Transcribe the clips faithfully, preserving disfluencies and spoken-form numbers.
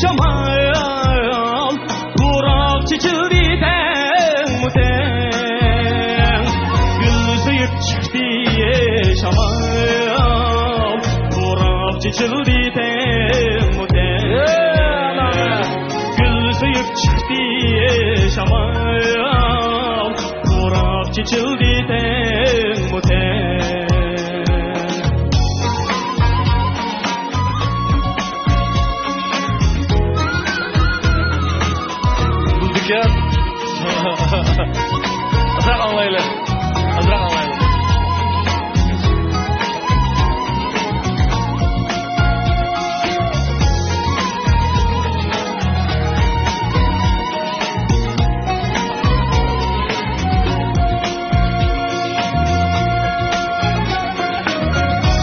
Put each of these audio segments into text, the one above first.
شامال، پۇراق چېچىلدى تەڭمۇ تەڭ. گۈل سۆيۈپ چىقتى شامال، پۇراق چېچىلدى تەڭمۇ تەڭ. گۈل سۆيۈپ چىقتى شامال، پۇراق چېچىلدى تەڭمۇ تەڭ. بولىدىكەن. ئازراق ئاڭلايلى. ئازراق ئاڭلايلى.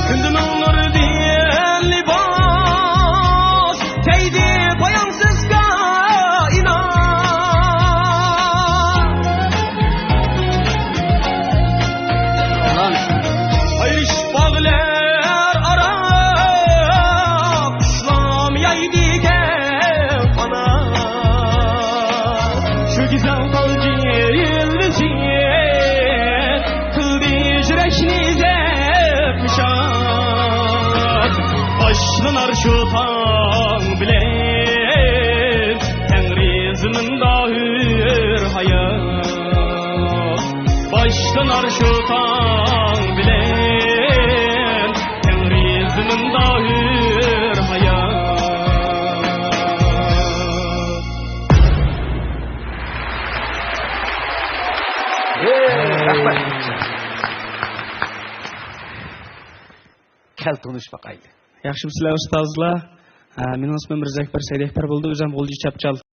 كۈندۈزنىڭ نۇرىدىن لىباس كىيدى پايانسىز كائىنات. ئايرىش باغلار ئارا قۇشلام يايدىكەن قانات. شۇ گۈزەل تال جىلۋىسى قىلدى يۈرەكنى زەپشان. باشلىنار شۇ تاڭ بىلەن تەڭرى زېمىندا ھۆر ھايات. باشلىنار شۇ تاڭ بىلەن تەڭرى زېمىندا ھۆر ھايات. رەھمەت. كەل تونۇشۇپ باقايلى. ياخشىمۇسىلەر ئۇستازلار؟ ھە، مېنىڭ ئىسمىم مىرزەكبەر سەيدەكبەر بولىدۇ، ئۆزۈم غۇلجا چاپچال.